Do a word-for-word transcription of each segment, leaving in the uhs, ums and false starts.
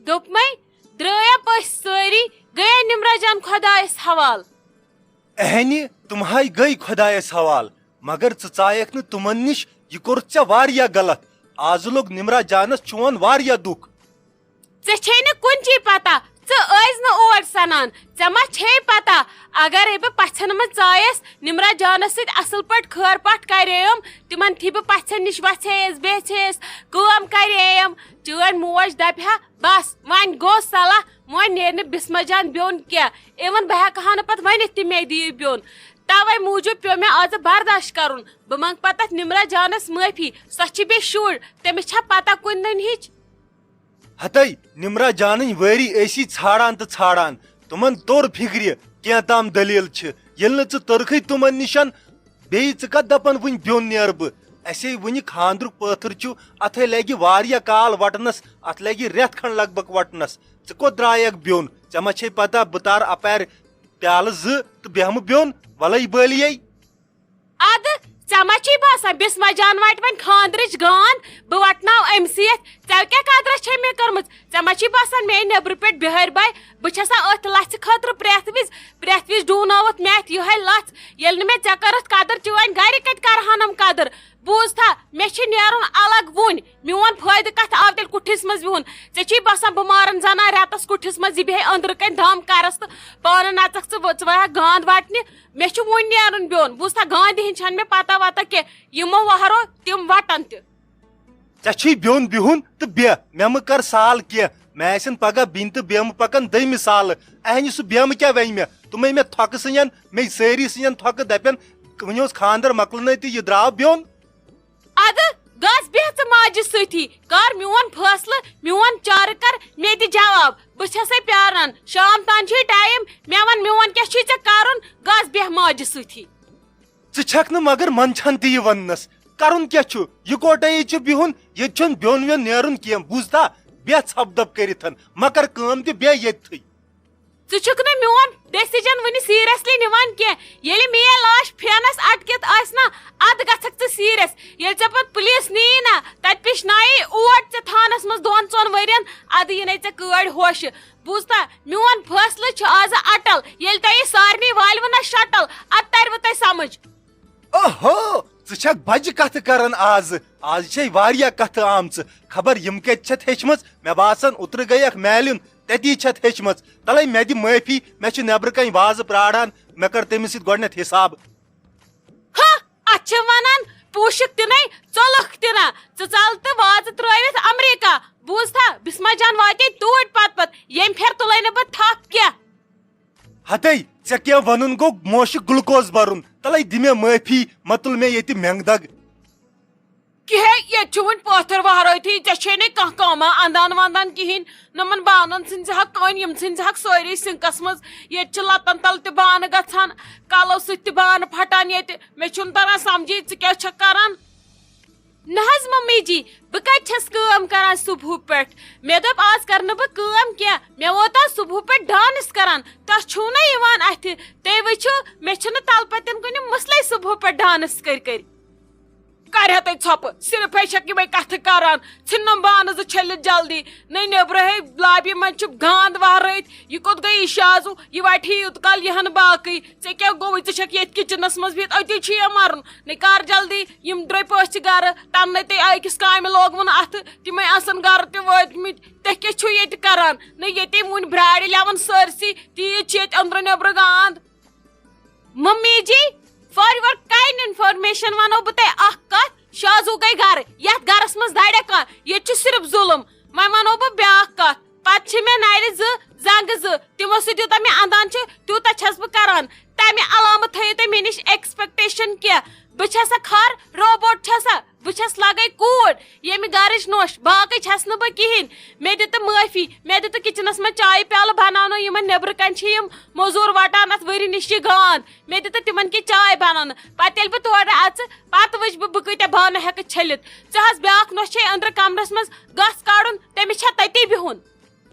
دوٚپمَے، درٛایا پٔژھۍ سٲری، گٔیا نمرہ جان خۄدایَس حوال۔ اہنہِ، تِم ہاے گٔے خۄدایَس حوال، مگر ژٕ ژایَکھ نہٕ تِمَن نِش، یہِ کوٚرُتھ ژےٚ واریاہ غلط۔ آزٕ لوٚگ نمرہ جانَس چون واریاہ دُکھ۔ ژےٚ چھے نہٕ کُنچی پتہ، ژٕ ٲسۍ نہٕ اور سنان، ژےٚ ما چھے پتہ؟ اگرے بہٕ پژھٮ۪ن منٛز ژایس، نمرہ جانس سۭتۍ اصل پٲٹھۍ خٲر پاٹھ کرییم، تِمن تھی بہٕ پژھٮ۪ن نِش وژھییس، بیچھییس، کٲم کرییم، چٲنۍ موج دپہِ ہا، بس وۄنۍ گوٚو صلاح، وۄنۍ نیرِ نہٕ بسمہ جان بیوٚن کینٛہہ، even بہٕ ہٮ۪کہٕ ہا نہٕ پتہٕ ؤنِتھ تہِ مےٚ دِیِو بیوٚن۔ توے موٗجوٗب پیوٚو مےٚ آزٕ برداش کرُن۔ بہٕ منٛگہٕ پتہٕ تتھ نمرہ جانس معٲفی، سۄ چھِ بیٚیہِ شُر، تٔمِس چھا پتہ کُنہِ نٔنۍ ہِچ؟ ہتے، نمرہ جانٕنۍ وٲری ٲسی ژھانڈان تہٕ ژھانڈان۔ تِمن توٚر فکرِ، کینٛہہ تام دٔلیٖل چھِ۔ ییٚلہِ نہٕ ژٕ تٔرکھٕے تِمن نِشن، بیٚیہِ ژٕ کتھ دپان وُنہِ بیوٚن نیرٕ بہٕ؟ اسے وُنہِ خاندرُک پٲتھٕر چھُ، اتھے لگہِ واریاہ کال وٹنس، اتھ لگہِ رٮ۪تھ کھنڈ لگ بگ وٹنس۔ ژٕ کوٚت درٛایکھ بیوٚن؟ ژےٚ ما چھے پتہ بہٕ تارٕ اپارِ پیالہٕ زٕ تہٕ بیہمہٕ بیوٚن؟ ولے بٲلیے۔ ادٕ ژےٚ ما چھے باسان بسمہ جان وٹہِ وۄنۍ خاندرٕچ گانٛد؟ بہٕ وٹناو أمۍ سٕے یتھ۔ ژےٚ کیٛاہ قدرا چھے مےٚ کٔرمٕژ؟ ژےٚ ما چھے باسان میٲنۍ نیٚبرٕ پٮ۪ٹھ بِہٲرۍ باے؟ بہٕ چھسا أتھۍ لژھِ خٲطرٕ پرٛٮ۪تھ وِزِ، پرٛٮ۪تھ وِزِ ڈوٗنٲوٕتھ مےٚ اتھ یِہے لژھ؟ ییٚلہِ نہٕ مےٚ ژےٚ کٔرٕتھ قدر، چٲنۍ گرِ کتہِ کرہنم قدر؟ بوٗزتھا، مےٚ چھِ نیرُن الگ وُنۍ۔ میون فٲیدٕ کتھ آو تیٚلہِ کُٹھِس منٛز بِہُن؟ ژےٚ چھے باسان بہٕ مارن زنان رٮ۪تس کُٹھِس منٛز، یہِ بیٚہہِ أنٛدرٕ کنۍ دم کرس تہٕ پانہٕ نژکھ ژٕ، ژٕ وایکھ گانٛد وٹنہِ؟ مےٚ چھُ وُنہِ نیرُن بیوٚن۔ بوٗزتھا، گاندِ ہٕنٛز چھنہٕ مےٚ پتہ وتہ کینٛہہ۔ یِمو وہرو تِم وٹن تہِ۔ ژےٚ چھُے بیوٚن بِہُن تہٕ بیٚہہ، مےٚ مہٕ کر سال کینٛہہ۔ مےٚ آسن پگاہ بیٚنہِ تہٕ بیمہٕ پکان دٔیمہِ سالہٕ۔ اہنہِ سُہ بیمہٕ کیٛاہ ونہِ مےٚ؟ تِمے مےٚ تھۄکہٕ سٕنٛدٮ۪ن، مے سٲری سٕنٛدٮ۪ن تھۄکہٕ دپن، وُنہِ اوس خاندر مۄکلنَے تہٕ یہِ درٛاو بیوٚن۔ ادٕ گژھ بیٚہہ ژٕ ماجہِ سۭتی، کر میون فٲصلہٕ، میون چارٕ کر مےٚ تہِ جواب۔ بہٕ چھسے پیاران، شام تام چھُے ٹایم، مےٚ ون میون کیٛاہ چھُے ژےٚ کرُن، گژھ بیٚہہ ماجہِ سۭتی۔ ژٕ چھکھ نہٕ مگر منٛدچھان تہِ یہِ وننس۔ کرُن کیٛاہ چھُ؟ یِکوٹے چھُ بِہُن، ییٚتہِ چھُنہٕ بیوٚن ویوٚن نیرُن کینٛہہ، بوٗزتھا؟ بیٚہہ ژھپہٕ دپہٕ کٔرِتھ، مہ کر کٲم تہِ، بیٚہہ ییٚتھٕے۔ ژٕ چھُکھ نہٕ میون decision وُنہِ seriously نِوان کینٛہہ۔ ییٚلہِ میٲنۍ لاش پھینس اٹکِتھ آسہِ نا، ادٕ گژھکھ ژٕ serious۔ ییٚلہِ ژےٚ پتہٕ پُلیٖس نِیی نا، تتہِ پِشنایی اوٹ ژےٚ تھانس منٛز دۄن ژۄن ؤرین، ادٕ یِنَے ژےٚ کٲڑۍ ہوشہِ۔ بوٗزتھا، میون فٲصلہٕ چھُ آز اٹل۔ ییٚلہِ تۄہہِ یہِ سارنٕے والوٕ نا شٹل، ادٕ ترِوٕ تۄہہِ سمجھ۔ اوہو، ژٕ چھکھ بجہِ کتھٕ کران آز۔ آز چھے واریاہ کتھٕ آمژٕ۔ خبر یِم کتہِ چھتھ ہیچھمٕژ؟ مےٚ باسان اوترٕ گٔیکھ میلُن، تتی چھتھ ہیچھمٕژ۔ تلے مےٚ دِ معٲفی، مےٚ چھُ نیبرٕ کنۍ وازٕ پراران، مےٚ کر تٔمِس سۭتۍ گۄڈنیتھ حساب۔ ہا، اتھ چھِ ونان پوشک تہِ نے، ژۄلکھ تہِ نہ۔ ژٕ ژل تہٕ وازٕ ترٲوِتھ امریکہ۔ بوٗزتھا، بسمہ جان واتے توٗرۍ پتہٕ پتہٕ، ییٚمہِ پھِرِ تُلے نہٕ بہٕ تھپھ کینٛہہ۔ ہتے، ژےٚ کینٛہہ ونُن گوٚو موشہِ گلوکوز برُن۔ تلے دِ مےٚ معٲفی، مہ تُل مےٚ ییٚتہِ مٮ۪نٛگہٕ دگ۔ کِہے، ییٚتہِ چھُ وُنہِ پٲتھٕر وہرٲوتھٕے، ژےٚ چھے نَے کانٛہہ کٲمہ اندان وندان کِہیٖنۍ۔ نۄمن بانن ژھٕنۍ زِ ہا کٔنۍ، یِم ژھٕنۍ زِ ہا سٲری سِنکس منٛز۔ ییٚتہِ چھِ لتن تل تہِ بانہٕ گژھان، کلو سۭتۍ تہِ بانہٕ پھٹان ییٚتہِ۔ مےٚ چھُنہٕ تران سمجھی، ژٕ کیٛاہ چھکھ کران؟ نہ حظ ممی جی، بہٕ کتہِ چھس کٲم کران صبحہٕ پٮ۪ٹھ؟ مےٚ دوٚپ آز کرٕ نہٕ بہٕ کٲم کینٛہہ، مےٚ ووت آز صبحہٕ پٮ۪ٹھ ڈانس کران، تۄہہِ چھُو نہ یِوان اتھِ؟ تُہۍ وٕچھِو، مےٚ چھُنہٕ تلہٕ پتٮ۪ن کُنہِ مسلے صبحہٕ پٮ۪ٹھ ڈانس کٔرۍ کٔرۍ۔ کرِ ہا تۄہہِ ژھۄپہٕ، صرفے چھکھ یِمے کتھٕ کران، ژھٕننم بانہٕ زٕ چھٔلِتھ جلدی، نٔے نیبرٕ ہے لابی منٛز چھِ گانٛد وہرٲوِتھ، یہِ کوٚت گٔے یہِ شازو، یہِ وٹہِ ہے یوٗت کال یِہن باقٕے، ژےٚ کیٛاہ گوٚوُے؟ ژٕ چھکھ ییٚتہِ کِچنس منٛز بِہِتھ، أتی چھُ یہِ مرُن۔ نَے کر جلدی، یِم درٛاے پٔژھۍ گرٕ، تَنہٕ نَے تۄہہِ أکِس کامہِ لوگوُن اَتھٕ، تِمے آسن گرٕ تہِ وٲتمٕتۍ۔ تُہۍ کیٛاہ چھِو ییٚتہِ کران؟ نَے ییٚتے وُنہِ برٛارِ لٮ۪وان سٲرسٕے، تیٖژ چھِ ییٚتہِ أنٛدرٕ نٮ۪برٕ گانٛد۔ Mummy ji, for your kind information وَنو بہٕ تۄہہِ اکھ کَتھ، شازو گٔے گرٕ، یَتھ گرس منٛز دَرِ کانٛہہ، ییٚتہِ چھُ صرف ظُلُم۔ وۄنۍ وَنو بہٕ بیٛاکھ کَتھ، پتہٕ چھِ مےٚ نرِ زٕ زنٛگہٕ زٕ، تِمو سۭتۍ یوٗتاہ مےٚ اندان چھُ، تیوٗتاہ چھَس بہٕ کران۔ تَمہِ علاوٕ مہٕ تھٲیِو تُہۍ مےٚ نِش expectation کینٛہہ۔ بہٕ چھَسا خر؟ Robot چھَسا؟ بہٕ چھَس لگے کوٗر، ییٚمہِ گرٕچ نوٚش، باقٕے چھَس نہٕ بہٕ کِہیٖنۍ۔ مےٚ دِ تہٕ معٲفی، مےٚ دِ تہٕ کِچنَس منٛز چایہِ پیالہٕ بناونہٕ، یِمَن نیٚبرٕ کَنہِ چھِ یِم موٚزوٗر وَٹان اَتھ ؤری نِش یہِ گانٛد۔ مےٚ دِ تہٕ تِمَن کینٛہہ چاے بناونہٕ۔ پَتہٕ ییٚلہِ بہٕ تورٕ اَژٕ، پَتہٕ وٕچھٕ بہٕ، بہٕ کۭتیٛاہ بانہٕ ہٮ۪کہٕ چھٔلِتھ۔ ژےٚ حظ بیٛاکھ نوٚش چھے أنٛدرٕ کمرَس منٛز، گژھ کَڑُن، تٔمِس چھا تَتی بِہُن؟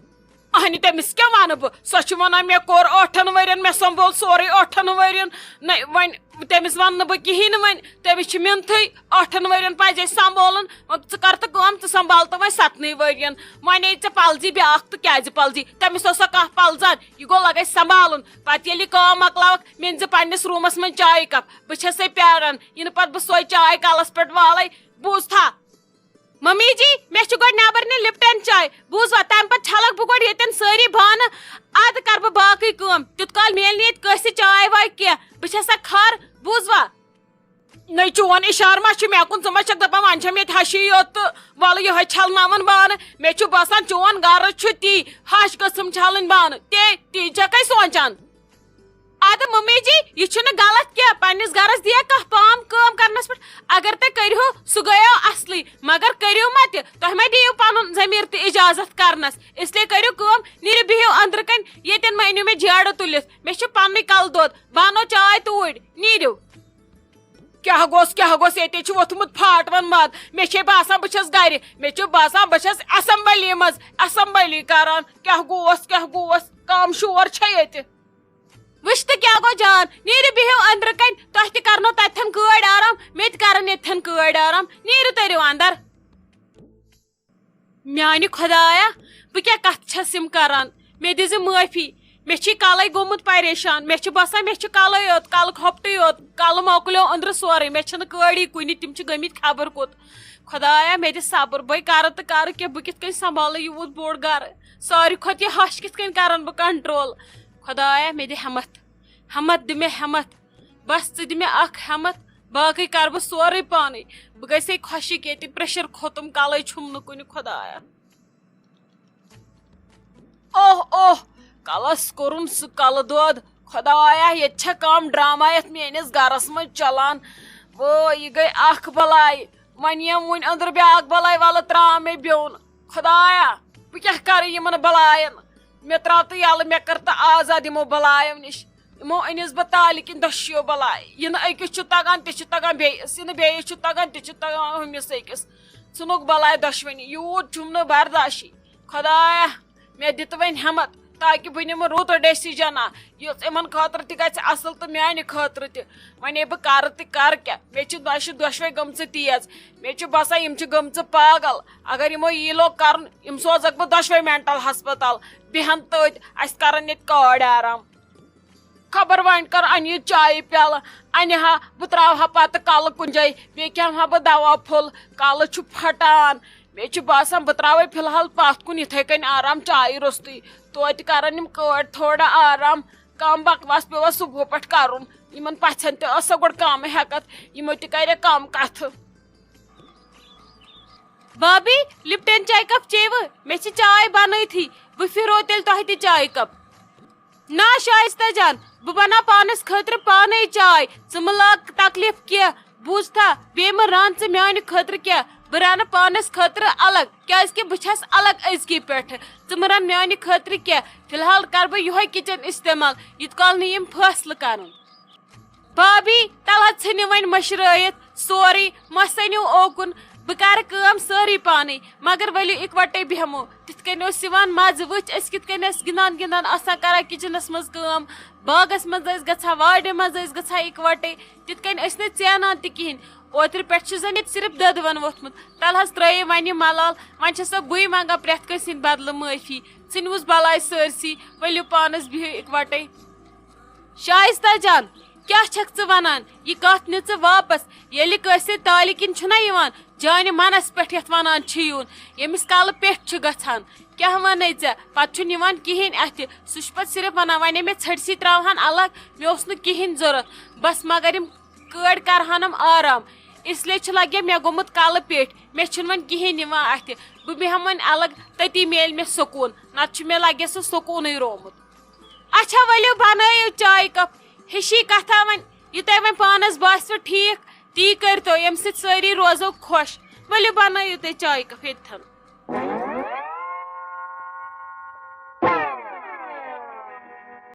اہنہِ، تٔمِس کیٛاہ وَنہٕ بہٕ؟ سۄ چھِ وَنان، مےٚ کوٚر ٲٹھن ؤرین، مےٚ سۄمبول سورُے ٲٹھن ؤرین۔ نہ، وۄنۍ تٔمِس وَنہٕ نہٕ بہٕ کِہیٖنۍ نہٕ۔ وۄنۍ تٔمِس چھِ مِنتھٕے، ٲٹھن ؤرین پَزے سۄمبولُن۔ وۄنۍ ژٕ کر تہٕ کٲم، ژٕ سۄمبال تہٕ وۄنۍ ستنٕے ؤرین۔ وۄنۍ أنۍ ژےٚ پلزی بیٛاکھ تہٕ کیٛازِ پلزی؟ تٔمِس اوسا کانٛہہ پلزان؟ یہِ گوٚو لگے سنبھالُن۔ پتہٕ ییٚلہِ یہِ کٲم مۄکلاوکھ، مِنزِ پننِس روٗمس منٛز چایہِ کپ، بہٕ چھسے پیاران۔ یِنہٕ پتہٕ بہٕ سۄے چاے کلس پٮ۪ٹھ والے۔ بوٗزتھا؟ ممی جی، مےٚ چھُ گۄڈٕ نٮ۪بر نہِ لپٹن چاے۔ بوٗزوا؟ تمہِ پتہٕ چھلکھ بہٕ گۄڈٕ ییٚتٮ۪ن سٲری بانہٕ، ادٕ کرٕ بہٕ باقٕے کٲم۔ تیوٗت کال میلہِ نہٕ ییٚتہِ کٲنٛسہِ چاے واے کینٛہہ۔ بہٕ چھسا کھر؟ بوٗزوا؟ نٔے، چون اشارٕ ما چھُ مےٚ کُن؟ ژٕ ما چھکھ دپان وۄنۍ چھم ییٚتہِ ہشی یوت تہٕ ولہٕ یِہوے چھلناون بانہٕ؟ مےٚ چھُ باسان چون غرض چھُ تی، ہش قٕسم چھلٕنۍ بانہٕ۔ تے، تی چھکھے سونچان؟ ادٕ ممی جی، یہِ چھُنہٕ غلط کینٛہہ، پننِس گرس دِیا کانٛہہ پام کٲم کرنس پٮ۪ٹھ۔ اگر تُہۍ کٔرِہو، سُہ گٔیو اصلٕے، مگر کٔرِو مہ تہِ، تُہۍ مہ دِیِو پنُن ضمیر تہِ اجازت کرنس۔ اس لیے کٔرِو کٲم، نیٖرِو بِہِو أنٛدرٕ کنۍ، ییٚتٮ۪ن مہ أنِو مےٚ جیڈٕ تُلِتھ، مےٚ چھُ پننُے کلہٕ دود، بہٕ انو چاے توٗرۍ، نیٖرِو۔ کیٛاہ گوٚژھ، کیٛاہ گوٚژھ؟ ییٚتے چھُ ووٚتھمُت پھاٹوَن مَد۔ مےٚ چھے باسان بہٕ چھَس گَرِ۔ مےٚ چھُ باسان بہٕ چھَس اسمبلی منٛز اسمبلی کران۔ کیٛاہ گوٚژھ، کیٛاہ گوٚژھ؟ کم شور چھا ییٚتہِ؟ وٕچھ تہٕ کیٛاہ گوٚو جان؟ نیٖرِو بِہِو أنٛدرٕ کَنۍ۔ تۄہہِ تہِ کرنو تَتٮ۪ن گٲڑۍ آرام، مےٚ تہِ کرن ییٚتٮ۪ن گٲڑۍ آرام۔ نیٖرِو تٔرِو اَندر۔ میانہِ خۄدایا، بہٕ کیٛاہ کتھ چھس یِم کران؟ مےٚ دِزِ معٲفی۔ مےٚ چھُ یہِ کلے گوٚمُت پریشان۔ مےٚ چھُ باسان مےٚ چھُ کلے یوت، کلہٕ کھۄپٹُے یوت، کلہٕ مۄکلیو أنٛدرٕ سورُے۔ مےٚ چھِنہٕ کٲڑی کُنہِ، تِم چھِ گٔمٕتۍ خبر کوٚت۔ خۄدایا، مےٚ دِ صبر، بہٕ کرٕ تہٕ کرٕ کیٛاہ؟ بہٕ کِتھ کٔنۍ سنبھالہٕ یوٗت بوٚڑ گرٕ؟ ساروی کھۄتہٕ یہِ ہش کِتھ کٔنۍ کرن بہٕ کنٹرول؟ خۄدایا، مےٚ دِ ہمت، ہمت دِ مےٚ ہمت۔ بس ژٕ دِ مےٚ اکھ ہٮ۪متھ، باقٕے کرٕ بہٕ سورُے پانے۔ بہٕ گژھے خۄشِک ییٚتہِ، پریشر کھوٚتُم، کلے چھُم نہٕ کُنہِ، خۄدایا۔ اوہ اوہ، کلس کوٚرُن سُہ کلہٕ دود۔ خۄدایا، ییٚتہِ چھا کانٛہہ ڈرامہ یتھ میٲنِس گرس منٛز چلان؟ وٲے، یہِ گٔے اکھ بلاے۔ وۄنۍ یِم وُنہِ أنٛدرٕ بیاکھ بلاے، ولہٕ ترٛاو مےٚ بیوٚن۔ خۄدایا، بہٕ کیٛاہ کرٕ یِمن بلاین؟ مےٚ ترٛاو تہٕ یلہٕ، مےٚ کر تہٕ آزاد یِمو بلاین نِش۔ یِمو أنِس بہٕ تالہِ کِنۍ دۄشیو بلاے۔ یہِ نہٕ أکِس چھُ تگان، تہِ چھُ تگان بیٚیِس۔ یہِ نہٕ بیٚیِس چھُ تگان، تہِ چھُ تگان ہُمِس أکِس۔ ژھٕنُکھ بلاے دۄشوٕنی۔ یوٗت چھُم نہٕ برداشی۔ خۄدایا، مےٚ دِ تہٕ وۄنۍ ہٮ۪متھ، تاکہِ بہٕ نِمہٕ رُت ڈیسیجن اکھ، یُس یِمن خٲطرٕ تہِ گژھِ اصل تہٕ میانہِ خٲطرٕ تہِ۔ وۄنۍ ہے بہٕ کرٕ تہِ کرٕ کیٛاہ؟ مےٚ چھِ نۄشہِ دۄشوے گٔمژٕ تیز۔ مےٚ چھُ باسان، یِم چھِ گٔمژٕ پاگل۔ اگر یِمو یی لوگ کرُن، یِم سوزکھ بہٕ دۄشوے مینٹل ہسپتال۔ بیہن تٔتۍ، اسہِ کرن ییٚتہِ کٲڑۍ آرام۔ خبر وۄنۍ کر انہِ یہِ چایہِ پیالہٕ، انہِ ہا بہٕ تراوٕ ہا پتہٕ کلہٕ کُنہِ جایہِ، بیٚیہِ کھٮ۪مہٕ ہا بہٕ دوا پھوٚل، کلہٕ چھُ پھٹان۔ مےٚ چھُ باسان بہٕ تراوے فی الحال پتھ کُن یِتھے کٔنۍ آرام چایہِ روٚستُے۔ توتہِ کرن یِم کٲڑۍ تھوڑا آرام، کم بکواس پیوٚو اَسہِ صبحہٕ پٮ۪ٹھ کرُن۔ یِمن پژھٮ۪ن تہِ ٲس سۄ گۄڈٕ کم ہٮ۪کتھ، یِمو تہِ کرے کم کتھٕ۔ بابی، لپٹن چاے کپ چیوٕ؟ مےٚ چھِ چاے بنٲیتھٕے، بہٕ پھِرو تیٚلہِ تۄہہِ تہِ چاے کپ۔ نہ شائستہ جان، بہٕ بناو پانس خٲطرٕ پانے چاے، ژٕ مہٕ لاگ تکلیف کینٛہہ، بوٗزتھا؟ بیٚیہِ مہٕ رن ژٕ میانہِ خٲطرٕ کینٛہہ، بہٕ رنہٕ پانس خٲطرٕ الگ، کیازِ کہِ بہٕ چھس الگ أزکی پٮ۪ٹھٕ۔ ژٕ مہٕ رن میانہِ خٲطرٕ کینٛہہ، فی الحال کرٕ بہٕ یِہوے کچن استعمال، یوٗت کال نہٕ یِم فٲصلہٕ کرن۔ بابی، تلہ ژھٕنِو وۄنۍ مٔشرٲیِتھ سورُے، مہ سٔنِو اوکُن، بہٕ کرٕ کٲم سٲرٕے پانے، مگر ؤلِو اِکوٹے بیٚہمو۔ تِتھ کٔنۍ اوس یِوان مزٕ، وٕچھ أسۍ کِتھ کٔنۍ ٲسۍ گِنٛدان گِنٛدان آسان کران کچنس منٛز کٲم، باغس منٛز ٲسۍ گژھان، وارِ منٛز ٲسۍ گژھان اِکوٹے، تِتھ کٔنۍ ٲسۍ نہٕ ژینان تہِ کِہیٖنۍ۔ اوترٕ پٮ۪ٹھ چھُ زن ییٚتہِ صرف دۄدٕ ون ووٚتھمُت۔ تلہ حظ ترٲیِو وۄنۍ یہِ ملال، وۄنۍ چھسو بٕے منٛگان پرٛٮ۪تھ کٲنٛسہِ ہِنٛدِ بدلہٕ معٲفی، ژھٕنِوُس بلاے سٲرسٕے، ؤلِو پانس بِہِو اِکوٹے۔ شائستہ جان، کیٛاہ چھکھ ژٕ ونان؟ یہِ کتھ نہِ ژٕ واپس۔ ییٚلہِ کٲنٛسہِ تالہِ کِنۍ چھُنہ یِوان، جانہِ منس پٮ۪ٹھ یتھ ونان چھِ یُن، ییٚمِس کلہٕ پٮ۪ٹھ چھُ گژھان، کیٛاہ ونَے ژےٚ؟ پتہٕ چھُنہٕ یِوان کِہیٖنۍ اتھِ۔ سُہ چھُ پتہٕ صرف ونان، ونے مےٚ ژھٔٹۍ سی تراوہن الگ، مےٚ اوس نہٕ کِہیٖنۍ ضروٗرت۔ بس مگر یِم کٲڑۍ کرہنم آرام، اس لیے چھُ لگیا مےٚ گوٚمُت کلہٕ پٮ۪ٹھ۔ مےٚ چھُنہٕ وۄنۍ کِہیٖنۍ یِوان اتھِ۔ بہٕ بیٚہمہٕ وۄنۍ الگ، تٔتی میلہِ مےٚ سکوٗن، نتہٕ چھُ مےٚ لگیا سُہ سکوٗنٕے رومُت۔ اچھا، ؤلِو بنٲیِو چایہِ کپ۔ ہِشی کتھا وۄنۍ، یہِ تۄہہِ وۄنۍ پانس باسِوٕ ٹھیٖک، تی کٔرۍتو، ییٚمہِ سۭتۍ سٲری روزو خۄش۔ ؤلِو بنٲیِو تُہۍ چایہِ کپ ییٚتھٮ۪ن۔